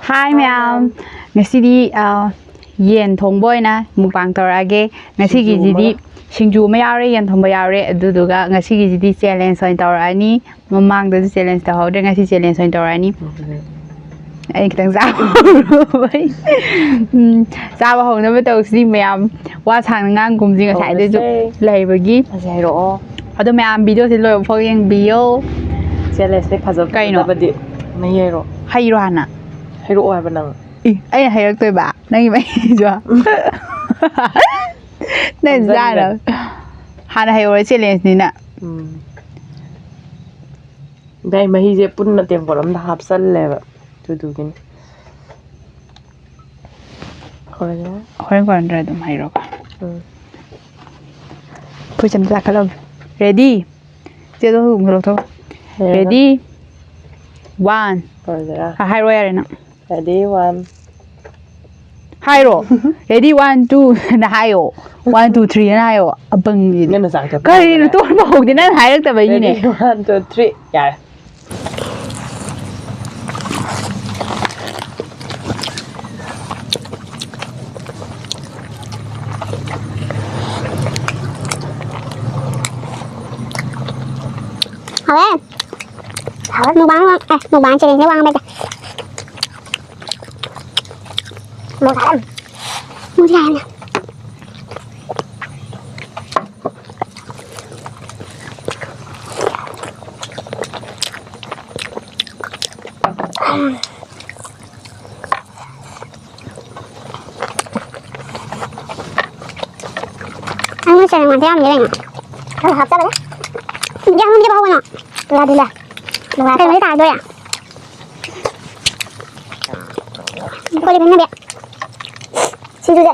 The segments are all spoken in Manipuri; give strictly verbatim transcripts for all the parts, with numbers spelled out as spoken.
ꯍꯥꯏ ꯃꯌꯥꯝ, ꯉꯁꯤꯗꯤ ꯑ, ꯌꯦꯟ ꯊꯣꯡꯕ ꯑꯣꯏꯅ ꯃꯨꯛꯕꯥꯡ ꯇꯧꯔꯛꯑꯒꯦ꯫ ꯉꯁꯤꯒꯤꯁꯤꯗꯤ ꯁꯤꯡꯖꯨ ꯑꯃ ꯌꯥꯎꯔꯦ, ꯌꯦꯟ ꯊꯣꯡꯕ ꯌꯥꯎꯔꯦ, ꯑꯗꯨꯗꯨꯒ ꯉꯁꯤꯒꯤꯁꯤꯗꯤ ꯆꯦꯂꯦꯟꯖ ꯑꯣꯏꯅ ꯇꯧꯔꯛꯑꯅꯤ꯫ ꯃꯃꯥꯡꯗꯁꯨ ꯆꯦꯂꯦꯟꯖ ꯇꯧꯍꯧꯗ꯭ꯔꯦ, ꯉꯁꯤ ꯆꯦꯂꯦꯟꯖ ꯑꯣꯏꯅ ꯇꯧꯔꯛꯑꯅꯤ꯫ ꯑꯩ ꯈꯤꯇꯪ ꯆꯥꯕ ꯍꯧꯔꯨꯕꯩ꯫ ꯎꯝ, ꯆꯥꯕ ꯍꯧꯅꯕ ꯇꯧꯁꯤ ꯃꯌꯥꯝ꯫ ꯋꯥ ꯁꯥꯡꯅ ꯉꯥꯡꯒꯨꯝꯁꯤ, ꯉꯁꯥꯏꯗꯩꯁꯨ ꯍꯧꯔꯁꯦ꯫ ꯂꯩꯕꯒꯤ꯫ ꯉꯁꯤ ꯍꯥꯏꯔꯛꯑꯣ꯫ ꯑꯗꯣ ꯃꯌꯥꯝ ꯚꯤꯗꯤꯑꯣꯁꯦ ꯂꯣꯏꯕ ꯐꯥꯎ ꯌꯦꯡꯕꯤꯌꯣ꯫ ꯆꯦꯂꯦꯟꯖꯇꯤ ꯐꯖ ꯀꯩꯅꯣ? ꯐꯖꯗꯕꯗꯤ ꯃꯍꯤ ꯍꯩꯔꯛꯑꯣ꯫ ꯍꯩꯔꯣ ꯍꯥꯟꯅ꯫ ꯍꯩꯔꯛꯑꯣ ꯍꯥꯏꯕ ꯅꯪ꯫ ꯏ, ꯑꯩꯅ ꯍꯩꯔꯛꯇꯣꯏꯕ? ꯅꯪꯒꯤ ꯃꯍꯤꯁꯨ꯫ ꯅꯪ ꯅꯝꯖꯜꯂꯦ꯫ ꯆꯥꯅꯕ꯫ ꯍꯥꯟꯅ ꯍꯩꯍꯧꯔ ꯆꯦꯂꯦꯟꯖꯅꯤꯅ꯫ ꯎꯝ꯫ ꯚꯥꯏ, ꯃꯍꯤꯁꯦ ꯄꯨꯟꯅ ꯇꯦꯡꯀꯣꯠ ꯑꯝꯗ ꯍꯥꯞꯆꯜꯂꯦꯕ꯫ ꯑꯗꯨꯗꯨꯒꯤꯅꯤ꯫ ꯍꯣꯏꯅꯦ꯫ ꯍꯣꯔꯦꯟ ꯀꯣꯟꯅ ꯑꯗꯨꯝ ꯍꯩꯔꯣꯀꯣ꯫ ꯎꯝ꯫ ꯑꯩꯈꯣꯏ ꯆꯦ ꯑꯝꯇ ꯂꯥꯛꯀꯗꯧꯔꯦ꯫ ꯔꯦꯗꯤ? ꯆꯦꯗꯣ ꯑꯃꯨꯛ ꯂꯧꯊꯣꯛ꯫ ꯍꯩꯔꯦꯗ꯫ ꯔꯦꯗꯤ? ꯋꯥꯟ꯫ ꯂꯣꯏꯔꯦꯗ꯫ ꯑ, ꯍꯥꯏꯔꯣ ꯌꯥꯔꯦ ꯅꯪ꯫ Ready, one. ꯍꯥꯏꯔꯣ꯫ ꯔꯦꯗꯤ, ꯋꯥꯟ, ꯇꯨ ꯅ ꯍꯥꯏꯌꯣ꯫ ꯋꯥꯟ, ꯇꯨ, ꯊ꯭ꯔꯤ ꯅ ꯍꯥꯏꯌꯣ꯫ ꯑꯄꯪꯁꯤꯗꯤ꯫ ꯅꯪꯅ ꯆꯥꯛ ꯆꯠꯄ ꯀꯔꯤꯅꯣ ꯍꯧꯈ꯭ꯔꯦ꯫ ꯇꯣꯟꯕ ꯍꯧꯗꯦ? ꯅꯪ ꯍꯥꯏꯔꯛꯇꯕꯩꯅꯤꯅꯦ꯫ Ready, one, two, three. ꯌꯥꯔꯦ꯫ ꯍꯥꯎꯋꯦ꯫ ꯍꯥꯎꯋꯦ, ꯃꯨꯛꯕꯥꯡ ꯋꯥꯡ-, ꯑꯦ, ꯃꯨꯛꯕꯥꯡ ꯆꯦꯂꯦꯟꯖ ꯋꯥꯡꯕꯩꯗ꯫ ꯃꯣꯖꯥ ꯌꯥꯝ-, ꯃꯣꯖꯥ ꯌꯥꯝꯅ꯫ ꯅꯪ ꯆꯦꯔꯪ ꯃꯥꯟꯕ ꯌꯥꯎꯔꯝꯒꯦ ꯀꯩꯅꯣ? ꯈꯔ ꯍꯥꯞꯆꯕꯗ꯫ ꯌꯥꯝ ꯌꯥꯝ ꯍꯧꯕꯅꯣ꯫ ꯂꯥꯗꯨꯂꯥ꯫ ꯀꯩꯅꯣꯗꯤ ꯇꯥꯗꯣꯏꯔꯥ? ꯀꯣꯜꯂꯤꯛ ꯐꯦꯡꯅꯕꯤ꯫ ꯁꯤꯡꯖꯨꯁꯦ꯫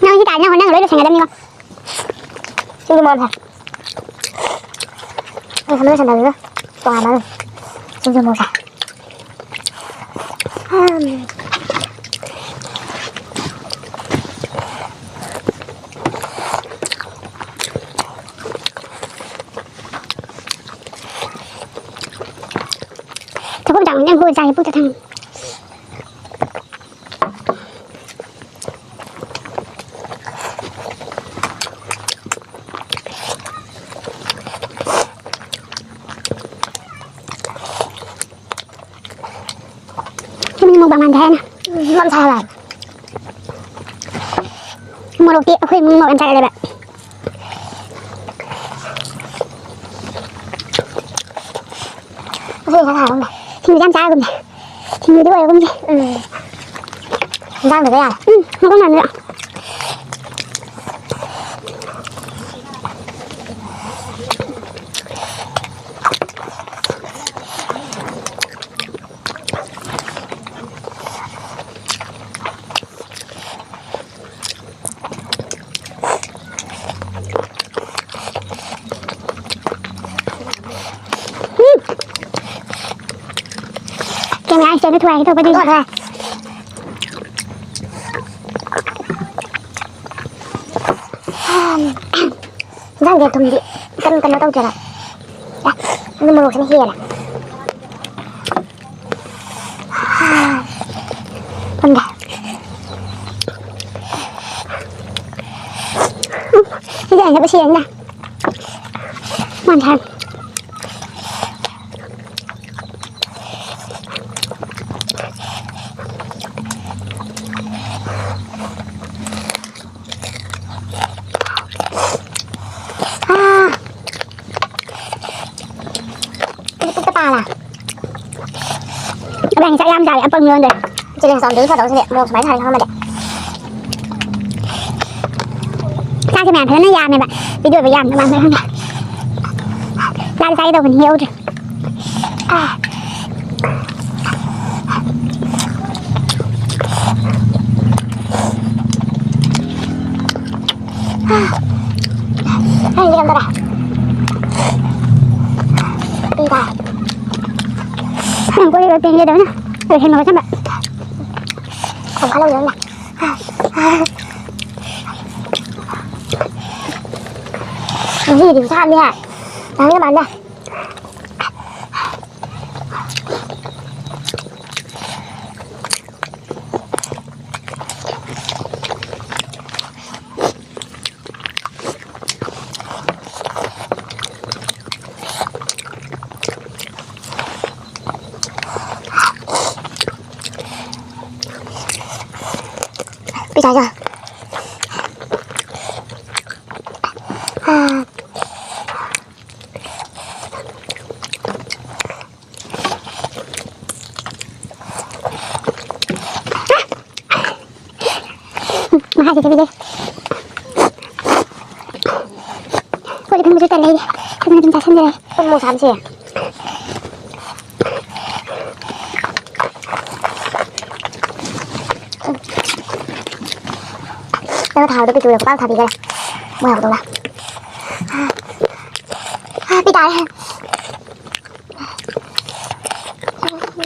ꯅꯪ ꯁꯤ ꯇꯥꯗꯤ ꯅꯪ ꯅꯪ ꯂꯣꯏ ꯂꯣꯏꯁꯟꯒꯗꯕꯅꯤꯀꯣ꯫ ꯁꯤꯡꯖꯨ ꯃꯣꯔꯣꯛꯁꯦ꯫ ꯑꯩ ꯁꯣꯝꯗ ꯂꯣꯏꯁꯟꯕꯗꯨꯗ ꯇꯣꯉꯥꯟꯕ ꯑꯗꯨꯝ꯫ ꯁꯤꯡꯖꯨ ꯃꯣꯔꯣꯛꯁꯦ꯫ ꯎꯝ꯫ ꯊꯕꯛ ꯆꯥꯡ ꯌꯥꯝ ꯍꯣꯏ ꯆꯥꯏ ꯄꯨꯛꯇ ꯊꯥꯡ꯫ ꯁꯤ ꯃꯤ ꯃꯨꯛꯕꯥꯡ ꯃꯥꯟꯗꯦ ꯍꯥꯏꯅ꯫ ꯎꯝ, ꯃꯝ ꯁꯥ ꯍꯥꯏꯕ꯫ ꯃꯣꯔꯣꯛꯇꯤ ꯑꯩꯈꯣꯏ ꯏꯃꯨꯡ ꯃꯣꯔꯣꯛ ꯌꯥꯝ ꯆꯥꯒꯜꯂꯦꯕ꯫ ꯑꯩꯈꯣꯏ ꯏꯟꯁꯥꯡ ꯍꯥꯎꯔꯝꯃꯦ꯫ ꯁꯤꯡꯖꯨ ꯌꯥꯝ ꯆꯥꯔꯒꯨꯝꯁꯦ꯫ ꯁꯤꯡꯖꯨꯗꯤ ꯑꯣꯏꯔꯒꯨꯝꯁꯦ꯫ ꯎꯝ꯫ ꯏꯟꯁꯥꯡꯗꯨꯒ ꯌꯥꯔꯦ꯫ ꯎꯝ, ꯃꯈꯣꯡ ꯃꯌꯥꯝꯗꯨꯒ꯫ ꯎꯝ꯫ ꯀꯦꯃꯦꯔꯥ stand ꯊꯨꯒꯥꯏꯒꯦ ꯇꯧꯕ ꯑꯗꯨꯏꯅꯦ꯫ ꯏꯟꯖꯥꯡꯁꯦ ꯊꯨꯝꯗꯤ ꯀꯩꯅꯣ, ꯀꯩꯅꯣ ꯇꯧꯗꯦꯕ꯫ ꯑꯦ, ꯑꯗꯨ ꯃꯣꯔꯣꯛꯁꯤꯅ ꯍꯦꯜꯂꯦ꯫ ꯊꯨꯝꯗꯦ꯫ ꯁꯤꯗꯤ ꯑꯩꯅ ꯁꯦꯝꯃꯦ꯫ ꯃꯥꯅ ꯁꯦꯝꯃꯦ꯫ ꯑꯥ꯫ ꯄꯨꯛꯇ ꯇꯥꯔꯦ꯫ ꯏꯕꯥꯅꯤ ꯆꯥꯛ ꯌꯥꯝ ꯆꯥꯔꯦ, ꯑꯄꯪ ꯌꯣꯟꯗꯣꯏ꯫ Challenge ꯇꯧꯔꯝꯗꯣꯏ ꯐꯗꯧꯁꯤꯅꯦ, ꯃꯣꯔꯣꯛ ꯁꯨꯃꯥꯏꯅ ꯁꯥꯔꯦ ꯈꯪꯉꯝꯃꯗꯤ꯫ ꯆꯥꯛꯁꯦ ꯃꯌꯥꯝ ꯐꯖꯅ ꯌꯥꯝꯃꯦꯕ, video ꯌꯥꯝ ꯅꯨꯡꯉꯥꯏꯕ꯭ꯔꯥ ꯈꯪꯗꯦ꯫ ꯆꯥꯗꯤ ꯆꯥꯒꯦ ꯇꯧꯕꯅꯤ, ꯍꯦꯛꯍꯧꯗ꯭ꯔꯦ꯫ ꯑꯥ꯫ ꯑꯥ꯫ ꯑꯩꯗꯤ ꯀꯩꯅꯣ ꯇꯧꯔꯦ꯫ ꯄꯤ ꯇꯥꯔꯦ꯫ ꯅꯪ ꯀꯣꯏꯔꯤꯕ ꯄꯦꯟꯒꯦꯗꯕꯅ ꯂꯣꯏꯁꯟꯕ ꯈꯣꯠꯆꯟꯕ꯫ ꯈꯣꯡ ꯈꯜꯍꯧꯗꯕꯅ꯫ ꯉꯁꯤꯒꯤꯗꯤ ꯈꯨꯁꯥ ꯑꯃꯅꯤꯍꯦ꯫ ꯌꯥꯝꯅ ꯃꯥꯟꯗꯦ꯫ Pizza pizza. ꯃꯍꯥꯛꯀꯤꯁꯦ ꯄꯤꯖꯩ꯫ ꯀꯣꯜꯂꯤꯛ ꯐꯦꯡꯕꯁꯨ ꯇꯜꯂꯦ ꯑꯩꯗꯤ꯫ ꯑꯗꯨꯅ ꯑꯗꯨꯝ ꯆꯥꯁꯟꯖꯔꯦ꯫ ꯎꯝ, ꯃꯣꯔꯣꯛ ꯁꯥꯕꯁꯦ꯫ ꯅꯪꯅ ꯊꯥꯕꯗꯣ ꯄꯤꯛꯇ꯭ꯔꯨꯗꯣ ꯈꯨꯄꯥꯛ ꯊꯥꯕꯤꯈ꯭ꯔꯦ꯫ ꯃꯣꯏ ꯍꯧꯗꯣꯡꯅ꯫ ꯑꯥ, ꯄꯤ ꯇꯥꯔꯦ꯫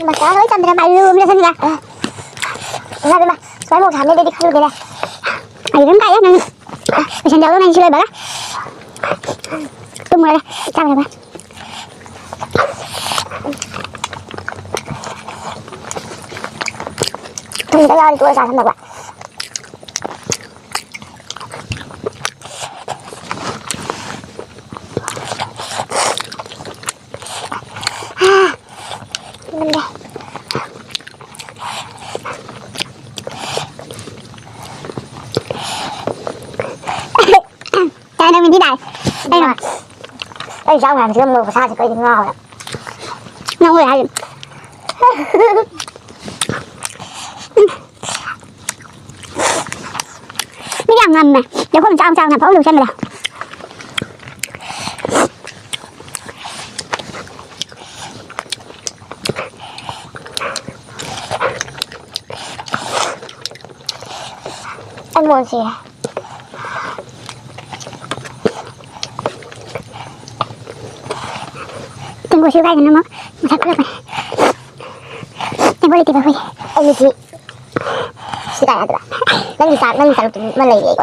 ꯃꯁꯂꯥ ꯂꯣꯏ ꯆꯟꯗ꯭ꯔꯦ, ꯃꯥꯏꯔꯨꯝ ꯆꯟꯁꯤꯟꯈ꯭ꯔꯦ꯫ ꯏꯃꯥ ꯏꯕꯦꯝꯃ, ꯁꯨꯃꯥꯏꯅ ꯃꯣꯔꯣꯛ ꯁꯥꯕꯅꯤ ꯑꯗꯨꯗꯤ ꯈꯜꯂꯨꯗꯦꯅꯦ꯫ ꯑꯩ ꯑꯗꯨꯝ ꯀꯥꯏꯑꯦ ꯅꯪ꯫ ꯂꯣꯏꯁꯟꯖꯧꯔꯣ ꯅꯪ ꯁꯤ ꯂꯣꯏꯕꯒ꯫ ꯇꯨꯝꯃꯨꯔꯒꯦ, ꯆꯥꯛ ꯂꯣꯏꯕꯒ꯫ ꯊꯨꯝ ꯈꯤꯇꯪ ꯌꯥꯎꯔꯗꯤ ꯇꯣꯛꯑꯦ ꯆꯥꯁꯟꯗꯧꯕ꯫ ꯉꯝꯗꯦ꯫ ꯇꯥꯏ, ꯅꯪ ꯃꯤꯗꯤ ꯅꯥꯏ꯫ ꯑꯩꯅ ꯑꯩ ꯆꯥꯛ ꯃꯌꯥꯝꯁꯤꯒ ꯃꯣꯔꯣꯛ ꯈꯨꯁꯥꯁꯤꯒ ꯑꯩꯗꯤ ꯉꯥꯎꯔꯦ꯫ ꯅꯪ ꯑꯣꯏ ꯍꯥꯏ꯫ ꯃꯤꯗꯤ ꯌꯥꯝ ꯉꯝꯃꯦ꯫ ꯂꯧꯈꯣꯝ ꯆꯥꯝ ꯆꯥꯝꯅ ꯐꯥꯎ ꯂꯧꯁꯟꯕꯗ꯫ ꯑꯩ ꯃꯣꯟ ꯁꯤꯔꯦ꯫ ꯇꯨꯡꯒꯣꯏꯁꯨ ꯀꯥꯏꯗꯅꯣ ꯑꯃ ꯃꯁꯛ ꯐꯨꯜꯂꯛꯄꯅꯦ꯫ ꯃꯣꯏ ꯂꯩꯇꯦꯕ ꯑꯩꯈꯣꯏꯒꯤ꯫ ꯑꯩꯒꯤꯗꯤ ꯁꯤ ꯀꯥꯏ ꯌꯥꯗꯕ? ꯅꯪꯒꯤ ꯆꯥꯛ, ꯅꯪꯒꯤ ꯆꯥꯛ ꯃ ꯂꯩꯔꯤ ꯑꯩ꯫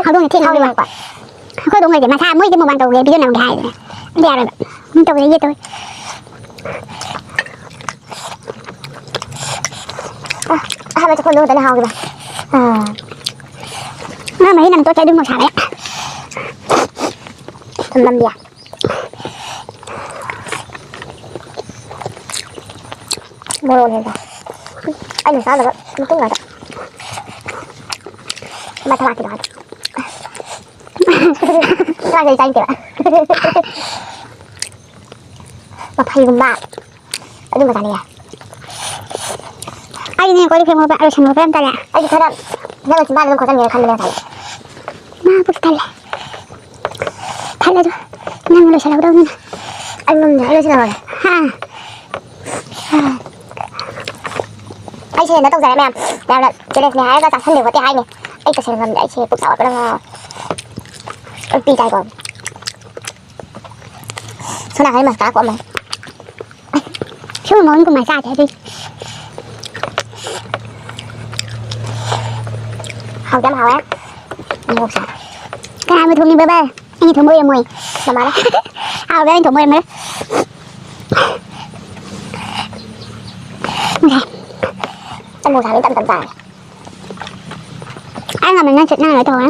ꯍꯧꯗꯣꯡꯅ ꯊꯦꯡꯅ ꯍꯧꯗꯣꯡ ꯂꯥꯛꯄ꯫ ꯑꯩꯈꯣꯏ ꯍꯧꯗꯣꯡ ꯂꯩꯇꯦ꯫ ꯃꯁꯥ ꯃꯣꯏꯗꯤ ꯃꯨꯛꯕꯥꯡ ꯇꯧꯒꯦ, ꯚꯤꯗꯤꯑꯣ ꯅꯝꯒꯦ ꯍꯥꯏꯗꯅ꯫ ꯑꯝꯇ ꯌꯥꯔꯣꯏꯕ꯫ ꯃꯤ ꯇꯧꯒꯦ, ꯌꯦ ꯇꯧꯋꯦ꯫ ꯑ, ꯑꯍꯥꯟꯕ ꯆꯈꯣꯟꯗꯣ ꯈꯛꯇꯅꯦ ꯍꯥꯎꯈꯤꯕ꯫ ꯑ꯫ ꯉꯥ ꯃꯍꯤ ꯅꯝ ꯇꯣꯠꯈ꯭ꯔꯦ, ꯑꯗꯨ ꯃꯣꯔꯣꯛ ꯁꯥꯕ ꯌꯥꯏ꯫ ꯊꯨꯝ ꯅꯝꯕꯤ ꯌꯥꯏ꯫ ꯃꯣꯔꯣꯛꯅꯦ ꯑꯗꯣ꯫ ꯑꯩꯅ ꯆꯥꯗꯕ ꯃꯇꯨꯡ ꯉꯥꯛꯇ꯫ ꯃꯊꯛ ꯂꯥꯛꯈꯤꯗꯣ ꯍꯥꯏꯕ꯫ ꯆꯥꯗꯦ, ꯆꯥꯅꯤꯡꯗꯦꯕ꯫ ꯃꯐꯩꯒꯨꯝꯕ ꯑꯗꯨꯝꯕ ꯆꯥꯅꯤꯡꯉꯦ꯫ ꯑꯩꯅꯦ ꯀꯣꯜ ꯂꯤꯛ ꯐꯦꯡꯕ ꯂꯣꯏꯁꯟꯕ ꯌꯥꯝ ꯇꯜꯂꯦ꯫ ꯑꯩꯗꯤ ꯈꯔ ꯅꯪꯅ ꯆꯤꯝꯕꯥꯜꯗ ꯑꯗꯨꯝ ꯈꯣꯠꯆꯟꯒꯦꯅ ꯈꯟꯕꯅꯦ ꯉꯁꯥꯏ꯫ ꯃꯥꯕꯨꯗꯤ ꯇꯜꯂꯦ꯫ ꯇꯜꯂꯦ ꯑꯗꯨ ꯅꯪ ꯂꯣꯏꯁꯜꯍꯧꯗꯧꯅꯤꯅ꯫ ꯑꯩ ꯉꯝꯗꯦ, ꯑꯩ ꯂꯣꯏꯁꯜꯍꯧꯔꯒꯦ꯫ ꯍꯥ? ꯑꯩ ꯁꯦꯟꯗ ꯇꯧꯖꯔꯦ ꯃꯌꯥꯝ꯫ ꯃꯌꯥꯝꯅ ꯆꯦꯂꯦꯟꯖꯅꯦ ꯍꯥꯏꯔꯒ ꯆꯥꯁꯟꯗꯦ ꯈꯣꯠꯇꯦ ꯍꯥꯏꯅꯤ꯫ ꯑꯩ ꯇꯁꯦꯡꯅ ꯉꯝꯗꯦ, ꯑꯩꯁꯦ ꯄꯨꯛ ꯆꯥꯎꯒꯠꯄꯅ ꯉꯥꯎꯔꯦ꯫ ꯑꯩ ꯄꯤ ꯆꯥꯏꯀꯣ꯫ ꯁꯣꯝ ꯅꯥꯀꯟ ꯃꯁꯇꯥꯔ ꯀꯣꯛꯑꯝꯃꯅꯤ꯫ ꯁꯤꯒꯨꯝꯕ ꯑꯣꯏꯅ ꯀꯃꯥꯏꯅ ꯆꯥꯒꯦ ꯍꯥꯏꯗꯤ꯫ ꯍꯥꯎꯗꯤ ꯌꯥꯝ ꯍꯥꯎꯋꯦ꯫ ꯃꯣꯔꯣꯛ ꯁꯥꯏ꯫ ꯀꯅꯥꯅ ꯊꯣꯡꯉꯤꯕꯕꯥ? ꯑꯩꯅ ꯊꯣꯡꯕ ꯑꯣꯏꯔꯝꯃꯣꯏ꯫ ꯃꯃꯥꯅ꯫ ꯍꯥꯎꯕ꯭ꯔꯥ ꯑꯩꯅ ꯊꯣꯡꯕ ꯑꯣꯏꯔꯝꯃꯔꯣꯏ꯫ ꯉꯁꯥꯏ꯫ ꯑꯩ ꯃꯣꯔꯣꯛ ꯁꯥꯕꯗꯤ ꯇꯞ ꯇꯞ ꯆꯥꯔꯦ꯫ ꯑꯩ ꯉꯝꯃꯦ, ꯅꯪ ꯁꯤꯠ ꯅꯪ ꯂꯣꯏ ꯇꯧꯔꯣ꯫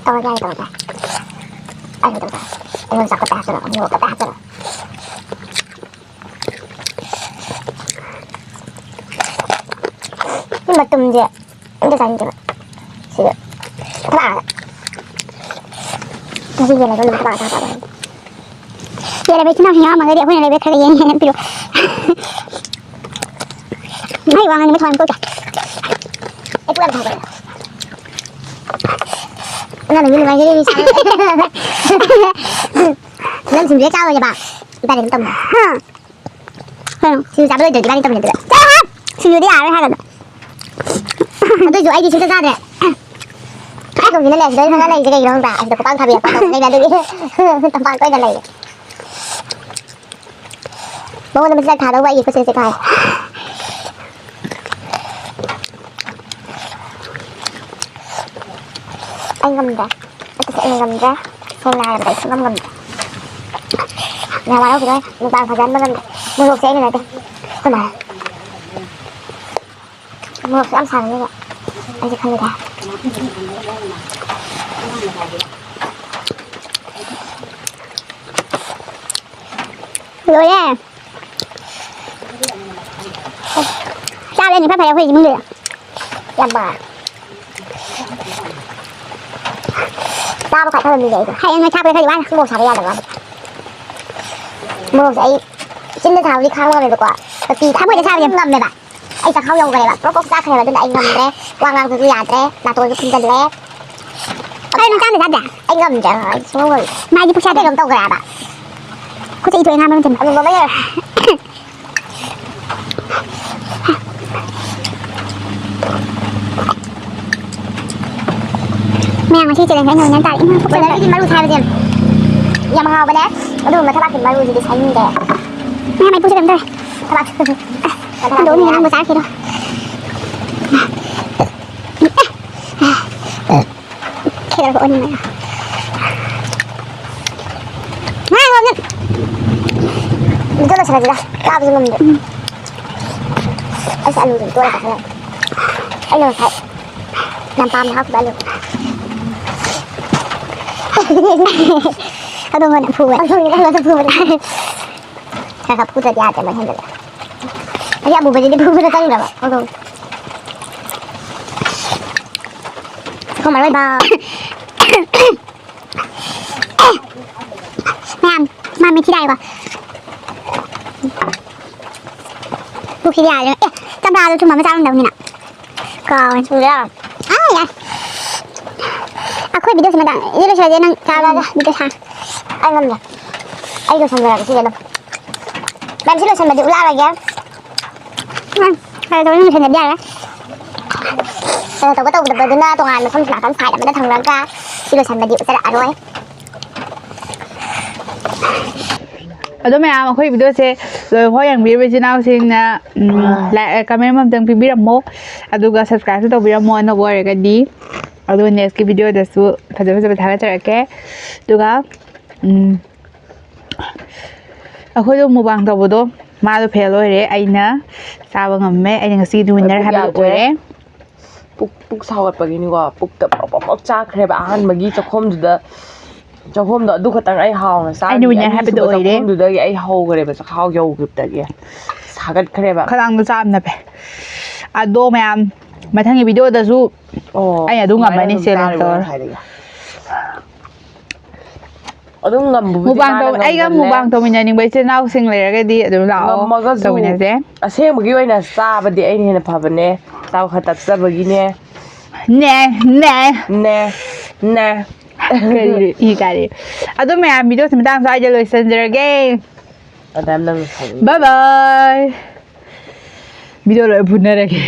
ꯇꯧꯔꯒꯦ ꯍꯥꯏꯔꯦ, ꯇꯧꯔꯒꯦ꯫ ꯑꯩ ꯂꯣꯏ ꯇꯧꯔꯒꯦ꯫ ꯑꯩꯉꯣꯟꯗ ꯆꯥꯎꯈꯠꯄ ꯍꯥꯞꯆꯜꯂꯣ, ꯃꯣꯔꯣꯛ ꯇꯞꯇꯥꯏ ꯍꯥꯞꯆꯜꯂꯣ꯫ ꯁꯤ ꯃꯇꯨꯝꯁꯦ ꯑꯝꯇ ꯆꯥꯅꯤꯡꯗꯦꯕ꯫ ꯁꯤꯗ ꯊꯕꯛ ꯉꯁꯤ ꯌꯦꯟ ꯂꯩꯕ ꯅꯨꯃꯤꯠ ꯊꯕꯛ ꯉꯥꯛꯇ ꯍꯥꯞꯄꯛꯑꯕ꯫ ꯌꯦꯟ ꯂꯩꯕ ꯏꯆꯤꯟ ꯏꯅꯥꯎꯁꯤꯡ ꯌꯥꯎꯔꯝꯃꯒꯗꯤ ꯑꯩꯈꯣꯏꯅ ꯂꯩꯕ ꯈꯔ ꯌꯦꯡ ꯌꯦꯡ ꯄꯤꯔꯛꯑꯣ꯫ ꯑꯩ ꯋꯥ ꯉꯥꯡꯅꯤꯡꯕ ꯊꯋꯥꯏ ꯑꯃ ꯊꯣꯛꯇꯦ꯫ ꯑꯩ ꯄꯨꯛ ꯌꯥꯝ ꯊꯟꯒꯠꯂꯦ꯫ ꯑꯉꯥꯡ ꯅꯨꯕꯤ ꯅꯨꯡꯉꯥꯏꯖꯔꯤ, ꯃꯤ ꯁꯥꯟꯅ-, ꯅꯪ ꯁꯤꯡꯖꯨ ꯍꯦꯛ ꯆꯥꯔꯣꯏꯒꯦꯕ꯫ ꯏꯕꯥꯅꯤ ꯑꯗꯨꯝ ꯇꯧꯅ꯫ ꯍꯥ? ꯀꯩꯅꯣ? ꯁꯤꯡꯖꯨ ꯆꯥꯕ ꯂꯣꯏꯗ꯭ꯔꯗꯤ ꯏꯕꯥꯅꯤ ꯇꯧꯅꯗꯣꯏꯕ꯫ ꯆꯠꯂꯣ! ꯁꯤꯡꯖꯨꯗꯤ ꯌꯥꯔꯣꯏ ꯍꯥꯏꯔꯒ꯫ ꯑꯗꯨꯏꯁꯨ ꯑꯩꯗꯤ ꯁꯨꯡꯆꯥ ꯆꯥꯗ꯭ꯔꯦ꯫ ꯑꯩ ꯇꯨꯡꯁꯤꯅꯅꯦ ꯁꯤꯗ ꯈꯔ ꯂꯩꯔꯤꯁꯦ ꯀꯩꯒꯤꯅꯣ ꯈꯪꯕ꯭ꯔꯥ? ꯑꯁꯤꯗ ꯈꯨꯄꯥꯛ ꯊꯥꯕꯤꯔꯛꯄ ꯇꯧꯕꯅꯤꯅ ꯑꯗꯨꯒꯤ ꯇꯝꯄꯥꯛꯇ ꯑꯣꯏꯅ ꯂꯩꯔꯦ꯫ ꯃꯉꯣꯟꯗ ꯃꯆꯤꯟꯖꯥꯛ ꯊꯥꯗꯧꯕ ꯑꯩꯒꯤ ꯈꯨꯠꯁꯦ ꯆꯤꯛꯈꯥꯏ꯫ ꯑꯩ ꯉꯝꯗ꯭ꯔꯦ꯫ ꯑꯩ ꯇꯁꯦꯡꯅ ꯉꯝꯗ꯭ꯔꯦ꯫ ꯁꯦꯡꯅ ꯍꯥꯏꯔꯕꯗ ꯑꯩ ꯁꯨꯡꯉꯝ ꯉꯝꯗ꯭ꯔꯦ꯫ ꯌꯥꯝ ꯋꯥꯔꯧꯕꯤꯔꯣꯏ꯫ ꯅꯨꯡꯗꯥꯡ ꯐꯖꯍꯟꯕ ꯉꯝꯗꯦ꯫ ꯃꯣꯔꯣꯛꯁꯦ ꯑꯩꯅ ꯅꯠꯇꯦ꯫ ꯑꯩꯈꯣꯏ ꯃꯥꯅ꯫ ꯃꯣꯔꯣꯛꯁꯨ ꯌꯥꯝ ꯁꯥꯕꯅꯤꯅ ꯑꯩꯁꯦ ꯈꯪꯗꯦ꯫ ꯂꯣꯏꯔꯦ꯫ ꯆꯥꯕ ꯌꯥꯅꯤ ꯐꯔ ꯐꯔꯦ ꯑꯩꯈꯣꯏ ꯏꯃꯨꯡꯗꯨꯗ꯫ ꯌꯥꯝ ꯄꯥ-, ꯆꯥꯕ ꯈ꯭ꯋꯥꯏ ꯐꯕ ꯃꯤꯅꯦ ꯑꯩꯗꯣ꯫ ꯍꯌꯦꯡ ꯅꯣꯏ ꯊꯥꯛꯄꯗ ꯈꯔꯗꯤ ꯋꯥꯅꯤ꯫ ꯃꯣꯔꯣꯛ ꯁꯥꯕ ꯌꯥꯗꯕ ꯋꯥꯅꯤ꯫ ꯃꯣꯔꯣꯛꯁꯦ ꯑꯩ ꯆꯤꯟꯗ ꯁꯥꯕꯗꯤ ꯈꯥꯡꯕ ꯉꯝꯃꯦꯕꯀꯣ꯫ ꯃꯄꯤ ꯊꯃꯣꯏꯗ ꯁꯥꯕꯗꯤ ꯉꯝꯃꯦꯕ꯫ ꯑꯩ ꯆꯥꯛꯈꯥꯎ ꯌꯧꯈ꯭ꯔꯦꯕ꯫ ꯄ꯭ꯔꯣꯛ ꯄ꯭ꯔꯣꯛ ꯆꯥꯛꯈ꯭ꯔꯦꯕ꯫ ꯑꯗꯨꯅ ꯑꯩ ꯉꯝꯗ꯭ꯔꯦ꯫ ꯋꯥ ꯉꯥꯡꯕꯁꯨ ꯌꯥꯗ꯭ꯔꯦ꯫ ꯅꯥꯇꯣꯟꯁꯨ ꯐꯨꯟꯖꯜꯂꯦ꯫ ꯀꯩꯅꯣ ꯅꯪ ꯆꯥꯝꯗ ꯆꯥꯗꯦ? ꯑꯩ ꯉꯝꯗ꯭ꯔꯦ꯫ ꯑꯩ ꯁꯨꯡꯉꯝ ꯉꯝꯗ꯭ꯔꯦ꯫ ꯃꯥꯏꯗꯤ ꯄꯨꯛꯁꯥꯗꯦ꯫ ꯀꯩꯅꯣꯝ ꯇꯧꯈ꯭ꯔꯦ ꯍꯥꯏꯕ꯫ ꯈꯨꯠꯁꯦ ꯏꯊꯣꯛꯑꯦ ꯉꯥ ꯃꯔꯨꯝ ꯊꯝꯕ꯫ ꯑꯃꯨꯕ ꯑꯃ ꯌꯥꯎꯔꯦ꯫ ꯃꯌꯥꯝ ꯉꯁꯤ challenge ꯑꯩꯅ winner ꯇꯥꯔꯦ꯫ ꯏꯃꯥ, ꯄꯨꯛ ꯆꯥꯛꯄ꯭ꯔꯥ? ꯕꯣꯏꯂꯔꯒꯤꯗꯤ ꯃꯔꯨ ꯁꯥꯏꯕꯁꯦ ꯌꯥꯝ ꯍꯥꯎꯕꯅꯦ꯫ ꯑꯗꯨꯒꯨꯝꯕ ꯊꯕꯥꯛꯀꯤ ꯃꯔꯨꯁꯤꯗꯤ ꯁꯥꯏꯅꯤꯡꯗꯦ꯫ ꯃꯌꯥꯝ ꯑꯩ ꯄꯨꯛꯁꯦ ꯀꯩꯅꯣꯝ ꯇꯧꯔꯦ꯫ ꯊꯕꯥꯛ-, ꯍꯨꯟꯗꯣꯛꯑꯝꯃꯤꯅꯦ ꯅꯪꯕꯨ ꯆꯥꯔꯛꯈꯤꯔꯣ? ꯈꯦꯔ ꯑꯣꯟꯅ꯫ ꯉꯥꯏꯈꯣ, ꯅꯪ꯫ ꯑꯗꯨ ꯂꯣꯏꯁꯤꯜꯂꯁꯤꯗ꯫ ꯆꯥꯕꯁꯨ ꯉꯝꯗꯦ꯫ ꯎꯝ꯫ ꯑꯩꯁꯦ ꯑꯂꯨꯁꯦ ꯇꯣꯠꯂ ꯆꯥꯁꯤꯜꯂꯦ꯫ ꯑꯩꯅ ꯉꯁꯥꯏ ꯌꯥꯝ ꯄꯥꯝꯅ ꯍꯥꯞꯈꯤꯕ ꯑꯂꯨ꯫ ꯑꯗꯣ ꯃꯣꯏꯅ ꯐꯨꯕ꯫ ꯑꯗꯨꯒꯤ ꯅꯪꯅꯁꯨ ꯐꯨꯕꯅꯦ꯫ ꯈꯔ ꯈꯔ ꯐꯨꯗ꯭ꯔꯗꯤ ꯌꯥꯗ꯭ꯔꯦ, ꯃꯣꯏ ꯍꯦꯟꯖꯜꯂꯦ꯫ ꯑꯩ ꯑꯃꯨꯕꯁꯤꯗꯤ ꯐꯨꯕꯗ ꯆꯪꯗ꯭ꯔꯕ꯫ ꯍꯧꯗꯣꯡ꯫ ꯁꯒꯣꯜ ꯃꯔꯣꯏ ꯕꯥ꯫ ꯃꯌꯥꯝ, ꯃꯥ ꯃꯤꯊꯤ ꯂꯥꯛꯑꯦꯀꯣ꯫ ꯄꯨꯈ꯭ꯔꯤ ꯌꯥꯔꯦ꯫ ꯑꯦ, ꯆꯝꯄ꯭ꯔꯥꯗꯣ ꯊꯨꯝ ꯑꯃ ꯆꯥꯔꯝꯗꯧꯅꯤꯅ꯫ ꯀꯥꯎꯔꯦ꯫ ꯊꯨꯝ ꯌꯥꯛ꯫ ꯑꯥ, ꯌꯥꯏ꯫ ꯑꯩꯈꯣꯏ video ꯁꯤ ꯃꯇꯥꯡ, video ꯂꯣꯏꯁꯤꯜꯂꯁꯦ, ꯅꯪ ꯆꯥꯔꯣ, video ꯁꯥ꯫ ꯑꯩ ꯉꯝꯗ꯭ꯔꯦ꯫ ꯑꯩ ꯂꯣꯏꯁꯤꯟꯖꯔꯒꯦ ꯁꯤꯗ ꯑꯗꯨꯝ꯫ ꯃꯦꯝ, ꯁꯤ ꯂꯣꯏꯁꯤꯟꯕꯗꯤ ꯎꯠꯂꯛꯑꯔꯣꯏꯒꯦ꯫ ꯎꯝ, ꯐꯔꯦ, ꯇꯧꯔꯦ, ꯂꯣꯏꯁꯤꯟꯗꯕꯗꯤ ꯌꯥꯔꯣꯏ꯫ ꯀꯩꯅꯣ ꯇꯧꯕ ꯇꯧꯗꯕꯗꯨꯅ ꯇꯣꯉꯥꯟꯅ ꯁꯣꯝ ꯅꯥꯀꯟ ꯁꯥꯏꯠ ꯑꯃꯗ ꯊꯝꯈ꯭ꯔꯒ ꯁꯤ ꯂꯣꯏꯁꯟꯕꯗꯤ ꯎꯠꯆꯔꯛꯑꯔꯣꯏ꯫ ꯑꯗꯣ ꯃꯌꯥꯝ, ꯑꯩꯈꯣꯏ ꯚꯤꯗꯤꯑꯣꯁꯦ ꯂꯣꯏꯐꯥꯎ ꯌꯦꯡꯕꯤꯔꯤꯕ ꯏꯆꯤꯟ ꯏꯅꯥꯎꯁꯤꯡꯅ, ꯎꯝ, ꯑꯥ꯫ Like, comment ꯑꯝꯇꯪ ꯄꯤꯕꯤꯔꯝꯃꯣ, ꯑꯗꯨꯒ subscribeꯁꯨ ꯇꯧꯕꯤꯔꯝꯃꯣ, ꯑꯅꯧꯕ ꯑꯣꯏꯔꯒꯗꯤ꯫ ꯑꯗꯨꯒ nextꯀꯤ ꯚꯤꯗꯤꯑꯣꯗꯁꯨ ꯐꯖ ꯐꯖꯕ ꯊꯥꯒꯠꯆꯔꯛꯀꯦ꯫ ꯑꯗꯨꯒ, ꯎꯝ, ꯑꯩꯈꯣꯏꯗꯣ mukbang ꯇꯧꯕꯗꯣ ꯃꯥꯗꯣ fail ꯑꯣꯏꯔꯦ, ꯑꯩꯅ ꯆꯥꯕ ꯉꯝꯃꯦ, ꯑꯩꯅ ꯉꯁꯤꯒꯤꯗꯤ winner ꯄꯨꯛ ꯍꯥꯏꯕꯗꯣ ꯌꯥꯗ꯭ꯔꯦ꯫ ꯑꯣꯏꯔꯦ꯫ ꯄꯨꯛ, ꯄꯨꯛ ꯁꯥꯎꯒꯠꯄꯒꯤꯅꯤꯀꯣ, ꯄꯨꯛꯇ ꯄ꯭ꯔꯣꯛ ꯄ꯭ꯔꯣꯛ ꯄ꯭ꯔꯣꯛ ꯆꯥꯛꯈ꯭ꯔꯦꯕ ꯑꯍꯥꯟꯕꯒꯤ ꯆꯥꯛꯈꯨꯝꯗꯨꯗ꯫ ꯆꯥꯛꯈꯨꯝꯗꯣ ꯑꯗꯨ ꯈꯛꯇꯪ ꯑꯩ ꯍꯥꯎꯅ ꯆꯥꯈꯤ꯫ ꯑꯩꯅ winner ꯍꯥꯏꯕꯗꯣ ꯑꯅꯤꯁꯨꯕ ꯑꯣꯏꯔꯦ꯫ ꯆꯥꯛꯈꯨꯝꯗꯨꯗꯒꯤ ꯑꯩ ꯍꯧꯈ꯭ꯔꯦꯕ, ꯆꯈꯥꯎ ꯌꯧꯈꯤꯕꯗꯒꯤ ꯁꯥꯒꯠꯈ꯭ꯔꯦꯕ꯫ ꯈꯗꯥꯡꯗꯣ ꯆꯥꯝꯅ ꯐꯩ꯫ ꯑꯗꯣ ꯃꯌꯥꯝ, ꯃꯊꯪꯒꯤ ꯚꯤꯗꯤꯑꯣꯗꯁꯨ ꯑꯣ, ꯑꯩ ꯑꯗꯨꯝ ꯑꯗꯨꯃꯥꯏꯅ ꯉꯝꯃꯅꯤ, ꯑꯗꯨꯝ challenge ꯆꯥꯔꯤꯕ ꯇꯧꯔ꯫ ꯉꯁꯥꯏꯗꯒꯤ꯫ ꯑꯗꯨꯝ ꯉꯝꯕꯕꯨꯗꯤ mukbang ꯃꯥꯅ ꯇꯧ-, ꯑꯩꯒ ꯉꯝꯒꯜꯂꯦ꯫ Mukbang ꯇꯧꯃꯤꯟꯅꯅꯤꯡꯕ ꯏꯆꯤꯟ ꯏꯅꯥꯎꯁꯤꯡ ꯂꯩꯔꯒꯗꯤ ꯑꯗꯨꯝ ꯂꯥꯛꯑꯣ, ꯉꯝꯃꯒꯁꯨ ꯇꯧꯃꯤꯟꯅꯁꯦ꯫ ꯑꯁꯦꯡꯕꯒꯤ ꯑꯣꯏꯅ ꯆꯥꯕꯗꯤ ꯑꯩꯅ ꯍꯦꯟꯅ ꯐꯕꯅꯦ꯫ ꯆꯥꯕ ꯈꯔ ꯇꯞꯆꯕꯒꯤꯅꯦ꯫ ꯅꯦ, ꯅꯦ꯫ ꯅꯦ, ꯅꯦ꯫ ꯀꯔꯤ ꯏ ꯀꯥꯔꯦ꯫ ꯑꯗꯣ ꯃꯌꯥꯝ, ꯚꯤꯗꯤꯑꯣꯁꯤ ꯃꯇꯥꯡ ꯁ꯭ꯋꯥꯏꯗ ꯂꯣꯏꯁꯤꯟꯖꯔꯒꯦ꯫ ꯑꯗꯥꯏꯝ ꯅꯪ ꯐꯪꯉꯤ꯫ Bye bye꯫ ꯚꯤꯗꯤꯑꯣ ꯂꯣꯏ ꯐꯨꯅꯔꯒꯦ꯫